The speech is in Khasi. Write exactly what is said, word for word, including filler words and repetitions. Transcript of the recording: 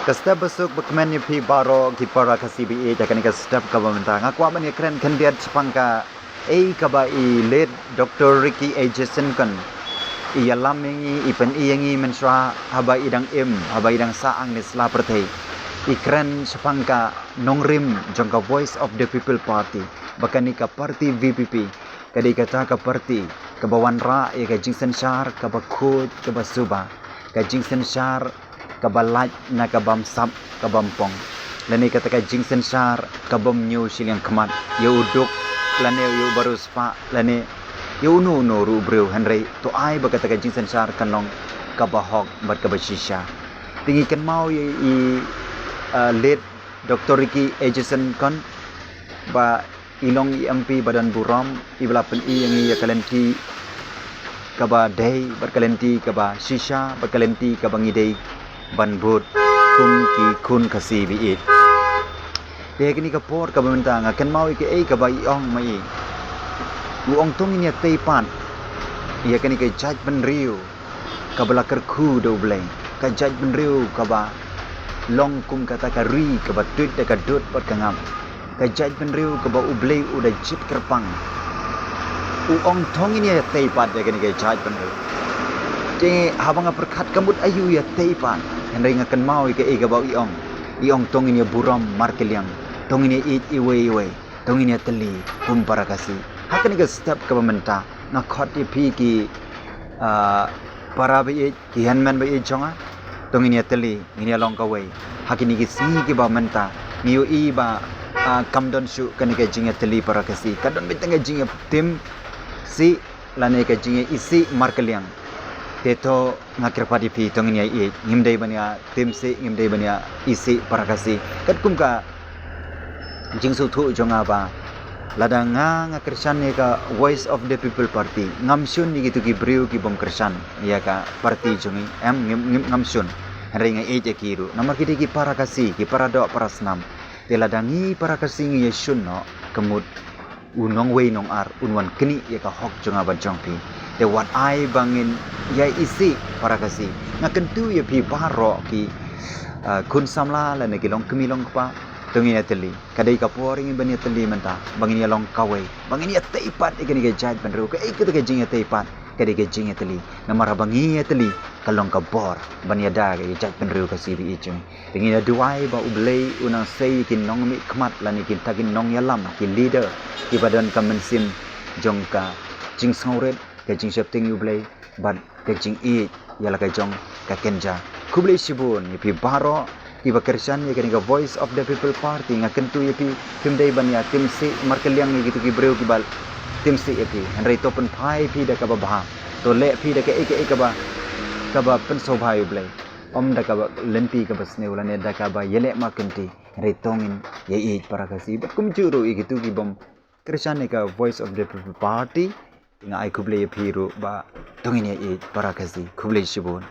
Ka step ba suk ba kmen ïa phi baroh ki para Khasi ba ïeit ha kane ka step kaba mynta. Nga kwah ban ïakren khyndiat shaphang kaei kaba i late Doctor Ricky A J Syngkon i ïalam ïa ngi, i pyni ïa ngi mynshuwa haba i dang im, haba i dang sah hangne sla pyrthei. I kren shaphang ka nongrim jong ka Voice of the People Party, ba kane ka party V P P ka dei kata ka party kaba wanrah ïa ka jingsynshar kaba khuid kaba suba, ka jingsynshar kaba lait na ka bym sap ka bym pong, lane kata ka jingsynshar ka bym ñiew shiliang khmat ïa u duk, lane ïa u baroh spah, lane ïa uno uno ruh u briew, hynrei to ai ba kata ka jingsynshar kan long kaba hok bad kaba shisha. Te ngi kynmaw ïa i, uh, late Doctor Ricky A J Syngkon ba i long i M P ba don burom, i ba la pyni ïa ngi ïa ka lynti kaba dei bad ka lynti kaba shisha bad ka lynti kaba ngi dei ban bud kum ki khun Khasi ba ïeit. Te ha kane ka por kaba mynta nga kynmaw ïa kaei kaba i ong ma i. U ong to ngin ïa tei pat ïa kane ka jaitbynriew kaba la kyrkhu da U Blei, ka jaitbynriew kaba long kum kata ka ri kaba tuid da ka dud bad ka ngam, ka jaitbynriew kaba U Blei u da jied kyrpang. U ong to ngin ïa tei pat ïa kane ka jaitbynriew. Te haba nga pyrkhat ka mut aïu ïa tei pat, hynrei nga kynmaw ïa kaei kaba i ong. I ong to ngin ïa burom markylliang, to ngin ïa ïeit iwei iwei, to ngin ïa tylli kum para Khasi. Ha kane ka step kaba mynta nga khot ïa phi ki, ah, para ba ïeit, ki hynmen ba ïeit jong nga, to ngin ïa tylli, ngin ïa long kawei. Ha kine ki sngi kiba mynta ngi ïohi ba, ah, kam don shuh kane ka jingïatylli para Khasi, ka don beit tang ka jingïatim sih lane ka jingïaisih markylliang. Te to nga kyrpad ïa phi, to ngin ïa ïeit, ngim dei ban ïa tim sih, ngim dei ban ïa isih para Khasi. Katkum ka jingsngewthuh jong nga ba lada nga, nga kyrshan ïa ka Voice of the People Party, ngam shun ïa kitu ki briew ki bym kyrshan ïa ka party jong ngi, em, ngim, ngim, ngam shun. Hynrei nga ïeit ïa ki ruh namar ki dei ki para Khasi, ki para doh para snam. Te lada ngi para Khasi ngi ïa shun noh, ka mut u nongwei nongar un wan knieh ïa ka hok jong nga bad jong phi. Te wat ai ba ngin ïa isih para Khasi. Nga kyntu ïa phi baroh ki, ah, khun samla lane ki longkmie longkpa, to ngin ïa tylli. Ka dei ka por ïa ngi ban ïa tylli mynta, ba ngin ïa long kawei, ba ngin ïa tei pat ïa kane ka jaitbynriew. Kaei kata ka jingïatei pat? Ka dei ka jingïatylli. Namar haba ngi ïatylli ka long ka bor ban ïada ïa ka jaitbynriew Khasi ba ïeit jong ngi. Te ngin ïa duwai ba U Blei un nang sei ïa ki nongmihkhmat lane kita ki nongïalam, ki leader kiba don ka mynsiem jong ka jingsngewrit, ka jingsheptieng ïa U Blei bad ka jingïeit ïa la ka jong ka kynja. Khublei shibun ïa phi baroh kiba kyrshan ïa kane ka Voice of the People Party. Nga kyntu ïa phi, phim dei ban ïa tim sih markylliang ïa kitu ki briew kiba tim sih ïa phi. Hynrei to pynphai phi da kaba bha, to leh phi da kaei kaei kaba, kaba pynsngewbha ïa U Blei, ym da kaba lynti kaba sniew lane da kaba ïaleh markynti. Hynrei to ngin ïa ïeit para Khasi. Bad kumjuh ruh ïa kitu ki bym kyrshan ïa ka Voice of the People Party, nga ai khublei ïa phi ruh ba to ngin ïa ïeit para Khasi. Khublei shibun.